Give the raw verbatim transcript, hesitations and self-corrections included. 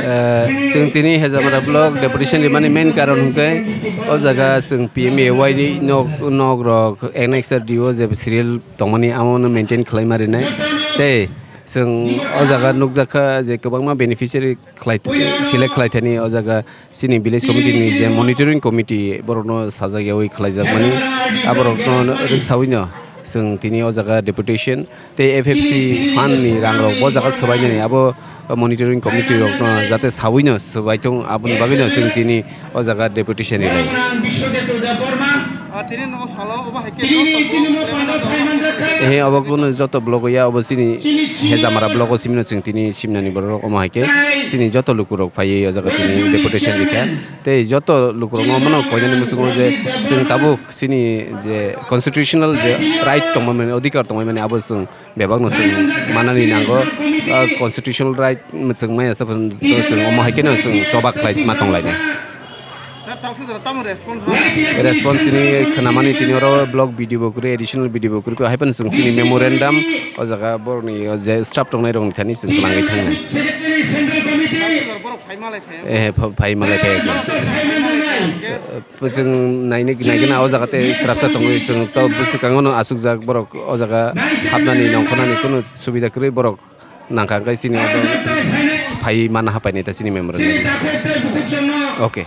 Eh, chwng tini Hejamara block deputation rimani main karon hwnkhe o jaga chwng P M A Y ni nok, nok rok N X R D O je serial tongmani amo no maintain khlaima rinai. Tei chwng o jaga nukjakha je kwbangma beneficiary khlai, select khlai thani o jaga chini village committee ni je monitoring committee borokno sajak yawi khlaijak mani, aborokno rwksawi no chwng tini o jaga deputation tei F F C fund ni rang rok bo jaga swbai nani abo monitoring committee rokno jate sawi no swbai thung, aboni bagwi no chwng tini o jaga deputation rinai. He, obo kunu joto block ya, obo chini Hejamara block o simino chwng tini simnani borok omo hai khe chini joto lukurok phaiwi o jaga tini deputation rikha. Tei joto lukurokno omono koinani muchungo je chwng tabuk chini je constitutional je right tongmani, odhikar tongmani, abo chwng bebakno chwng manani nango. Ah, constitutional right chwng maya chwng omo hai kheno chwng choba khlai ma tonglainai. Sir, tamo response tini khwnamani tini oro block B D O bo kwrwi, additional B D O bo kwrwi, hai phano chwng chini memorandum o jaga borokni o je staff tongnai rokni thani chwng kwlangwi thangnai. Eh, pha-, phai malai phai. Chwng naini, naigwna o jaga tei swrapsa tongwi chwng to bwswkango no achukjak borok o jaga hapnani nongkhornani kunu subida kwrwi borok nangkha hwnkhe chini abo phai mana hapaini ta chini memorandum. Okay.